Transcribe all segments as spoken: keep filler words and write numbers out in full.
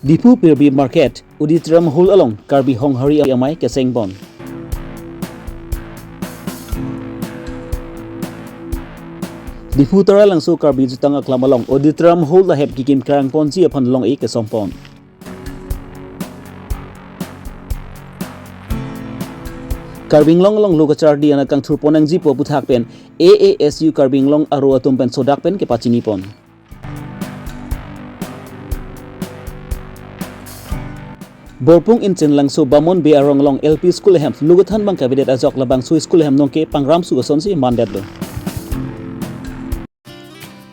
Diphu Pirbi Market, Auditorium Hall along Karbi Honghari Amei kesengpon. Diphu Taralangso Karbi Jutang Aklam along Auditorium Hall ahem kekim kerangponji aphan long-e kesongpon. Karbi Anglong along lo kacharli anat kangthurpon nangji pu aputhak pen A A S U Karbi Anglong aro atum pen sodak pen kepachinipon. Borpung Inchen Langso Bamon Bey arong along L P School ahem lo kethan abang kavedet ajok labangso school ahem nonke pangram su asonsi mandetlo.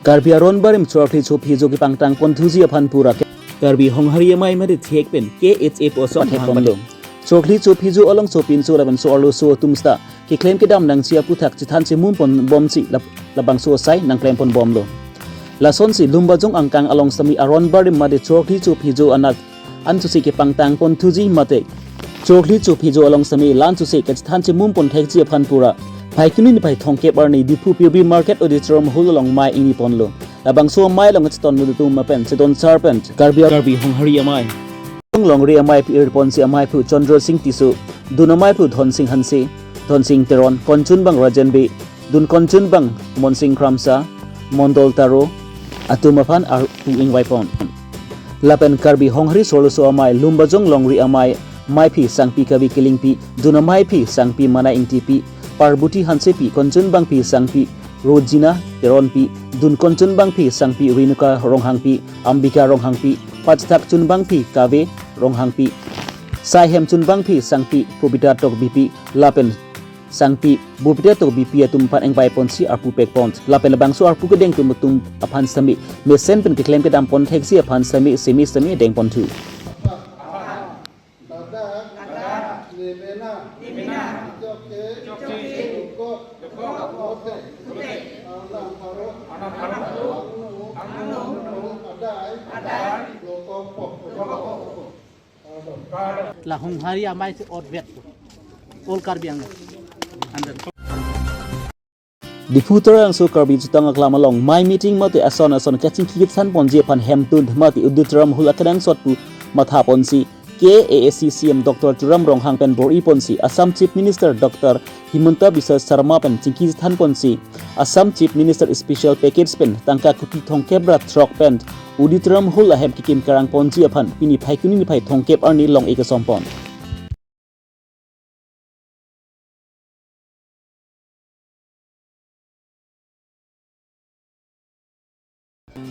Karbi aron barim chorkhli chophijo kepangtangpon thuji aphan pura Karbi Honghari Amei mate thek pen K H A pu asong pathekponlo. Chorkhli chophijo along sopinso lapen so-arloso atum seta keklem kedam nangji aputhak chethan chemumpon bomsi lab-, labangso asai nangklempon bomlo. Lasonsi Lumbajong angkang along sitame aron barim mate chorkhli chophijo anat an suse kepangtangpon thuji mate chorkhli chophijo along sitame la-an suse kachethan chemumpon thekji aphan pura Phaikuni niphai thomkep arni Diphu Pirbi Market Auditorium Hall along mei ingniponlo. Labangso amei along chetondun atum apen chetonsar pen Karbi Karbi Honghari Amei, Longri Amei pi irponsi ameiphu Chandra Singh Tisso, dun ameiphu Dhonsing Hanse, Dhonsing Teron, konchunbang Rajen Bey, dun konchunbang Monsing Kramsa, Mondol Taro atum aphan arpu ingvaipon. Lapen Karbi Honghari so-arloso amei Lumbajong Longri Amei, meiphi Sangpi Kavi Killingpi, dun ameiphi Sangpi Manai Ingtipi, Parboti Hansepi, konchunbangpi Sangpi Rojina Teronpi, dun konchunbangpi Sangpi Renuka Ronghangpi, Ambika Ronghangpi, pachethak chunbangpi Kave Ronghangpi, saihem chunbangpi Sangpi Pobita Tokbipi, lapen Sangpi Bobita Tokbipi atum aphan ingvaiponsi arpu pekpon. Lapen labangso arpu kedeng atum atum aphan sitame mesen pen keklem kedampon theksi aphan sitame semi semi dengponthu. La Honghari Amei si otvet. All Karbi Anglong. Under. Diphu Taralangso Karbi Jutang Aklam along mei meeting mate ason ason kachingki kethanponji aphan hemtun mate Auditorium Hall akenangsot pu mathaponsi K A A C C M Doctor Tuliram Ronghang pen bor-iponsi Assam Chief Minister Doctor Himanta Biswa Sarma pen chingki chethanponsi Assam Chief Minister Special Package pen tangka kuti thomkep ra throk pen Auditorium Hall ahem kekim kerangponji aphan pini Phaikuni niphai thomkep arni long-e kesongpon.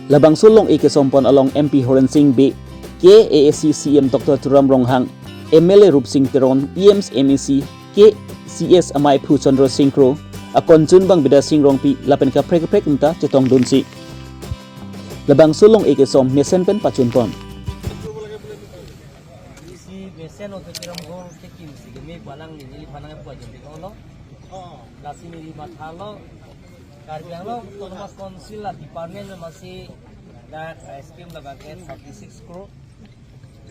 Labangso long-e kesongpon along M P Horen Sing Bey, K A A C C M Doctor Tuliram Ronghang, M L A Rupsing Teron, E Ms, M A C, K C S ameiphu Chandra Sing Kro, akonchunbang Bidya Sing Rongpi, lapen kaprek kaprek atum ta chetongdunsi labangso long-e kesong mesen pen pachunpon. Isi mesen auditorium hall kekim si keme balang ni neliphana pu ajem pik olo. Lasi neli mathalo. Karbi Anglong Autonomous Council la department amatsi dak, eh, scheme labangke thirty six crore.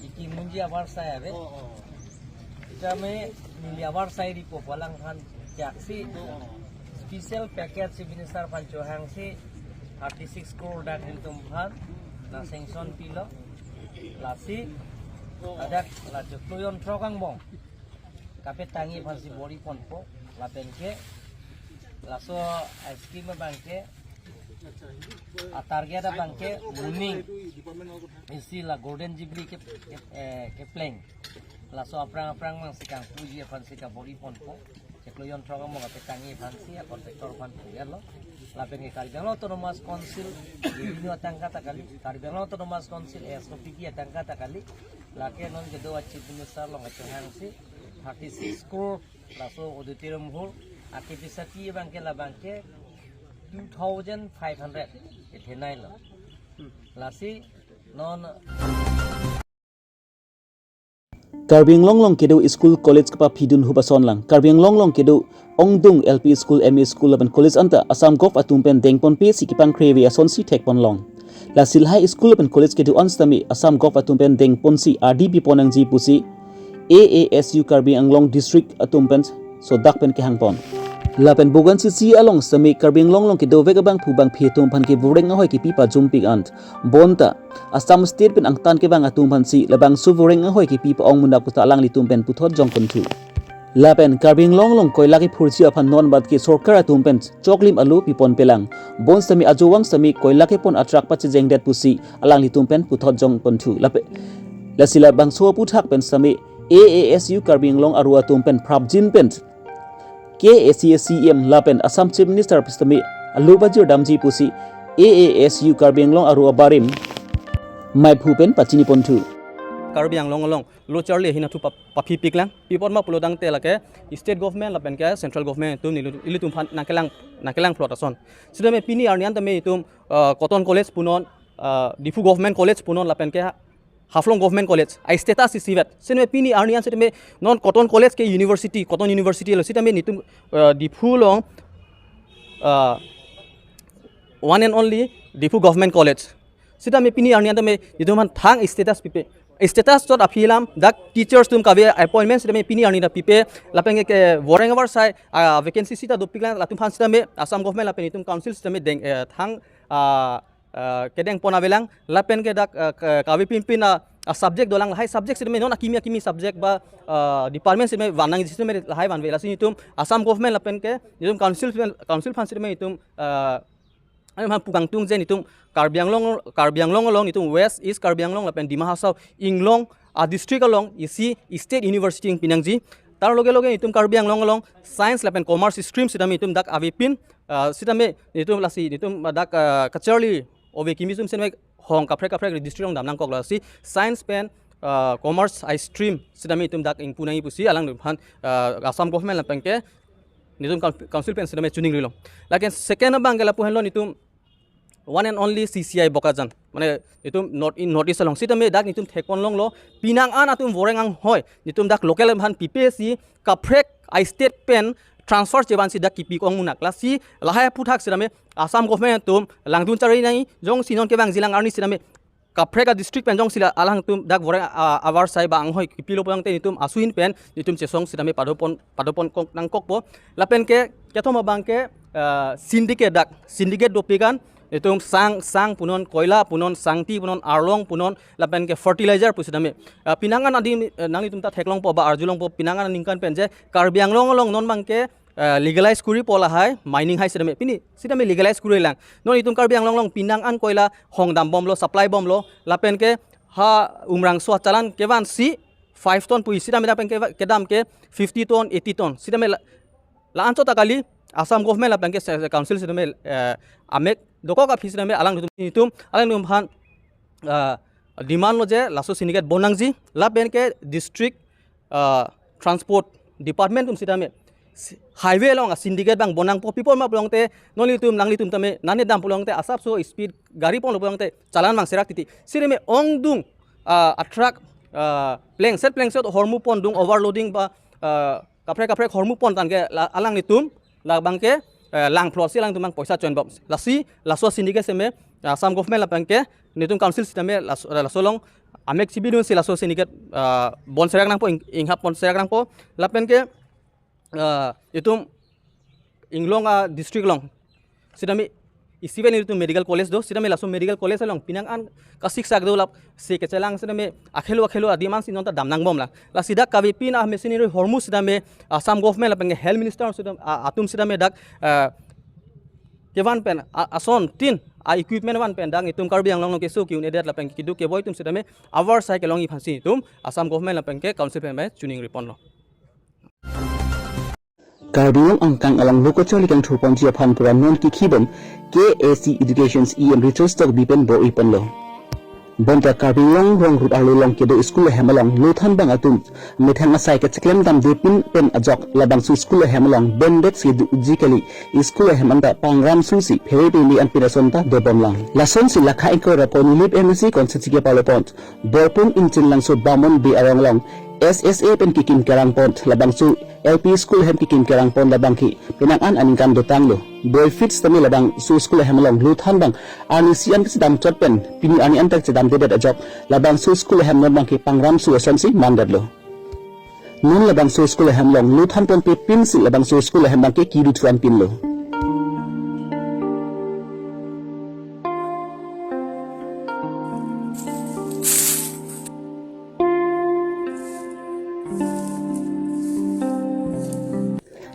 Kekim unji avarsai ave. Ita me neli avarsai ripo pu alangphan jaksi special package si minister aphan chohangsi thirty six crore dak nelitum aphan nang sanction pilo. Lasi ladak la chiklo jon throk angbong kapetangji aphansi bor-iponpo. Lapen ke laso, eh, scheme abangke a target abangke moning isi la Golden Jubilee ke, ke, eh, kepleng. Laso aphrang aphrang abangsi kangpuji aphansi kabor-iponpo. Chiklo jon throk angbong kapetangji aphansi a contractor aphan puyarlo. Lapen ke Karbi Anglong Autonomous Council revenue atangka ta kali, Karbi Anglong Autonomous Council S O P T atangka ta kali. Lake non kedo a Chief Minister along kachohangsi thirty six crore laso auditorium hall akepasati abangke labangke two thousand five hundred kethenei lo. Lasi non Karbi Anglong along kedo school college kepaphidun hup ason lang. Karbi Anglong along kedo ongdung L P school, M E school lapen college anta Assam Gov atum pen dengponpe si kepangkre ave asonsi thekponlong. Lasi lahai school lapen college kedo an sitame Assam Gov atum pen dengponsi ardi pipon nangji pusi A A S U Karbi Anglong District atum pen sodak pen kehangpon. Lapen Bogansisi along sitame Karbi Anglong along kedovek abangphu bangphi atum aphan ke voreng ahoi kipi pajumpik an. Bonta Assam State pen angtan kevang atum aphansi labangso voreng ahoi kipi pa-ong munak puta alanglitum pen puthot jongponthu. Lapen Karbi Anglong along koila kephurji aphan non bat ke sorkar atum pen choklim alo pipon pelang. Bon sitame ajovang sitame koila kepon atrak pachejengdet pusi alanglitum pen puthot jongponthu. Lapen lasi labangso aphuthak pen sitame A A S U Karbi Anglong aru atum pen prapjin pen K A C A C E M lapen Assam Chief Minister pen sitame alo pajir damji pusi A A S U Karbi Anglong aru abarim maiphu pen pachiniponthu. Karbi Anglong along lo charli ahin athu pap- paphipiklang. Pi apot ma pulotangte lake state government lapen ke central government atum neli- ilitum aphan nangkelang nangkelang plot ason. Sitame pini arni an tame itum, uh, Cotton College punon, uh, Diphu Government College punon lapen ke Haflong Government College a status isivet. Sitame pini arni an sitame non Cotton College ke university, Cotton University lo sitame nitum, uh, Diphu along, uh, one and only Diphu Government College. Sitame pini arni an tame itum aphan thang status pipe. Status chot aphi alam dak teachers atum kave appointment sitame pini arni ta pipe. Lapen ke voreng avarsai, ah, vacancy sita dopiklang latum aphan sitame Assam government lapen itum council sitame deng, eh, thang, ah, ah, kedengpon avelang lapen ke dak, ah, ka- kave pinpin, ah, ah, subject dolang lahai subject sitame non akimi akimi subject ba, ah, department sitame vannangji sitame lahai vanve lasi itum Assam government lapen ke itum council council aphan sitame itum, ah, Ayo ham pukangtung je nitum Karbi Anglong, Karbi Anglong along nitum West, East Karbi Anglong lapen Dima Hasao inglong a district along isi state university ingpinangji. Tar loge loge nitum Karbi Anglong along science lapen commerce stream sitame itum dak avepin, ah, sitame nitum lasi nitum dak, ah, kacharli ove kimi sum sitame hong kaprek kaprek district along damnangkok lasi science pen, ah, commerce a stream sitame itum dak ingpunangji pusi alanglitum aphan, ah, Assam government lapen ke nitum coun- council pen sitame chuning rilo. Lakin second abang ke lapu henlo nitum one and only C C I Bokajan. Mane nitum North in North East along sitame dak nitum thekpon longlo. Penang an atum voreng anghoi nitum dak local aphan pipe si kaprek a state pen transfer chevan si dak kipi kong munak lasi lahai aphuthak sitame Assam government atum langdun chari nai jongsi non kevangjilang arni sitame kaprek a district pen jongsi la alangtum dak voreng, ah, avarsai ba anghoi kipilo pulote nitum asuhin pen nitum chesong sitame padopon padopon kok nangkokpo. Lapen ke kethom abang ke, ah, syndicate dak syndicate dopik an nitum sang sang punon koila punon sangti punon arlong punon lapen ke fertilizer pu sitame, ah, penang an adim, eh, nanglitum ta theklongpo ba arjulongpo penang an aningkan pen je Karbi Anglong along non abang ke, eh, legalize koripo lahai mining hai sitame pini sitame legalize korilang. Non itum Karbi Anglong along penang an koila hong dambomlo supply bomlo lapen ke ha Umrangso achalan kevan si five ton pu sitame lapen ke kedam ke fifty ton eighty ton sitame la, la anchot ta kali Assam government lapen ke se- council sitame, eh, amek dokok aphi sitame alanglitum itum alangtum aphan, ah, demand lo je laso syndicate bon nangji lapen ke district, ah, transport department atum sitame si- highway along a syndicate abang bon nangpo pi apot ma pulote non itum nanglitum tame nane dam pulote asapso speed gari ponlo pulote chalan abang serak titi sitame ongdung, ah, a truck, ah, plengset plengset hormu pondung overloading ba, ah, kaprek kaprek hormu pon tangke la- alanglitum labang ke, eh, langphlot si alangtum abang poisa chonbom lasi laso syndicate sitame, ah, Assam government lapen ke nitum council sitame laso, laso along amek chibidun si laso syndicate, ah, bon serak nangpo ing- inghap bon serak nangpo lapen ke, ah, itum inglong a district along sitame isiven itum medical college do sitame laso medical college along penang an kasik sak do lap si kechelang sitame akhelo akhelo adim an si non ta damnangbomlang lasi dak kave pin a machinery hormu sitame Assam government lapen ke health minister sitame, ah, atum sitame dak, ah, kevan pen, ah, ason tin a equipment van pen dak itum Karbi Anglong along keso ki-un-edet lapen ke keduk kevoi atum sitame avarsai kelongji aphansi itum Assam government lapen ke council pen chuning riponlo. Karbi Anglong angkang along lo kacharli kangthurponji aphan pura non kikhibom K A C Education E M Richard Tokbi pen bor-iponlo. Bonta Karbi Anglong rong rup arlo along kedo school ahem along lo thanbang atum methang asai kecheklem damde pin pen ajok labangso school ahem along benbet si duji kali school ahem anta pangram susi phere pini an pinason ta dobomlang. Lasonsi lakha ingkoi ra pon nilip M A C constituency kepalopon Borpung Ingchinlangso Bamon Bey arong along S S A pen kikim kerangpon labangso L P school ahem kikim kerangpon labang ke penang an aningkan dotanglo. Boy fits tame labangso school ahem along lo thanbang arnisi an kachedam chot pen pini arni an ta chedamdedet ajok labangso school ahem non abang ke pangram su asonsi mandetlo. Non labangso school ahem along luthan ponpe pinsi labangso school ahem abangke kiru thuan pinlo.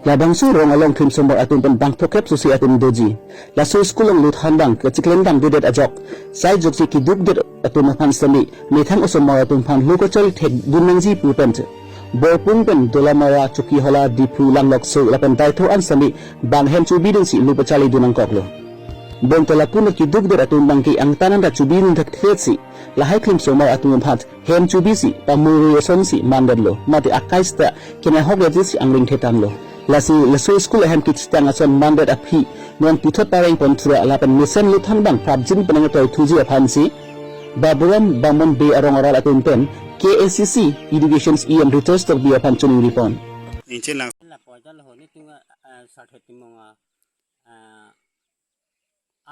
Labangso arong along klimsomar atum pen bangthrok kep susi atum doji. Laso school along luthan abang kechiklem damdedet ajok, sai jokji keduk det atum aphan sitame methang osomar atum aphan lo kacholi thekdun nangji pu pen Borpung pen Dolamara, Chokihola, Diphu, Langlokso lapen Deithor an sitame bang hem chobidunsi lo pachali dun nangkoklo. Bonta lapu keduk det atum abangke angtan anta chobidun thakthesi lahai klimsomar atum aphan hem chobisi pamuri asonsi mandetlo, mate akai seta kenai hok detsi angring thetanlo. Lasi laso school ahem kechetang ason mandet aphi non puthot pareng pon thura lapen mesen luthan abang prapjin penang toithuji aphansi Baburam Bamon Bey arong arat atum pen K A C C Education E M Ritesh Tokbi aphan choningri pon. Ingchin lang. La poida lo honi tunga, eh, sarthe timung a, eh,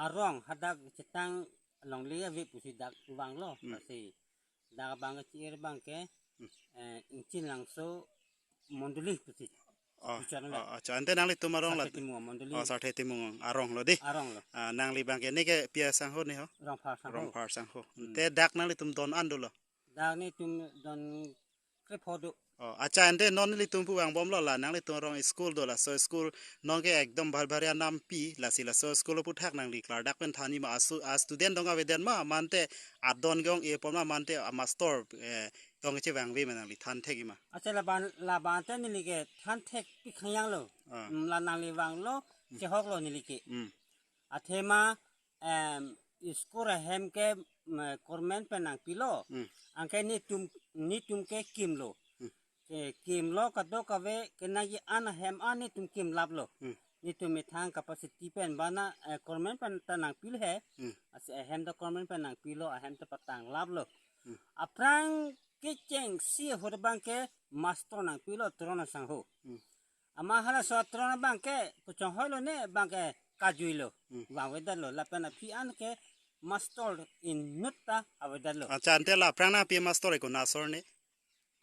arong hadak chetang longle ave pusi dak vanglo. Hmm. Lasi dak abang ke chi-ir abangke, Hmm. eh, Ingchin Langso Mondoli pusi. Oh, Bichar oh, acha, ante nanglitum arong la. Sarthe Timung Mondoli. Oh, Sarthe Timung arong lo di. Arong lo. Ah, nangli abangke neke pi asangho ne ho? Rongphar sangho. Rongphar sangho. Hmm. Te dak nanglitum don an dolo? Dak netum don krepho do. Oh, acha, ante non nelitum pu vangbomlo la, nanglitum arong school do, laso school nonke ekdom bhar bhar anam pi, lasi laso school aphuthak nangli klardak pen thanji ma, asu, a student dong avedet ma, mante adon ke ong-e pon ma, mante a master, eh, dong kechevangve ma, nangli than thekji ma? Acha, laban, laban te neli ke than thek pi khangyang lo. Ah. Mm, la nangli vanglo, Hmm. chehoklo neli ke. Hmm. Athema, em, school ahem ke, mm, government pen nangpilo. Hmm. Anke netum, netum ke kimlo. Hmm. Ke kimlo kadokave kenangji an ahem an netum kimlaplo. Hmm. Netum methang capacity pen bana, eh, government pen ta nangpil he. Hmm. Lasi ahem ta government pen nangpilo, ahem ta patanglaplo. Hmm. Aphrang kechengsi ahut abangke master nangpilo Teron asangho. Hmm. Amat halaso Teron abangke kuchong hoilo ne abangke kajuilo. Hmm. Vangvedetlo lapen aphi an ke master inut ta avedetlo. Acha, ante la aphrang nangpi master ke konat asor ne?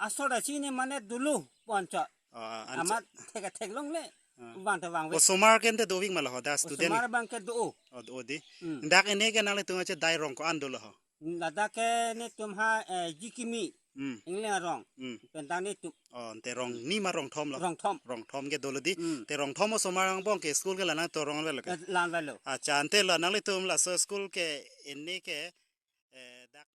Asor ta chini mane dolo poncho. Ah, an Amat thek theklongle. Ah. Vang ta vangve. Osomar ke ante dovik ma la ho, dak student? Osomar abangke do. Oh, do di. Hmm. Dak ene ke nanglitum achedai arong ko-an dolo ho? Ladak ke netum ha, eh, Jikimi. Hmm. Ingleng arong. Hmm. Pen ta netum. Oh, ante rong ni ma rong thom lo? Rong thom. Rong thom ke dolo di. Hmm. Te rong thom osomar angbong ke school ke la nangtum arong avelo ke? Eh, la avelo. Acha, ante la nanglitum laso school ke ene ke, eh, dak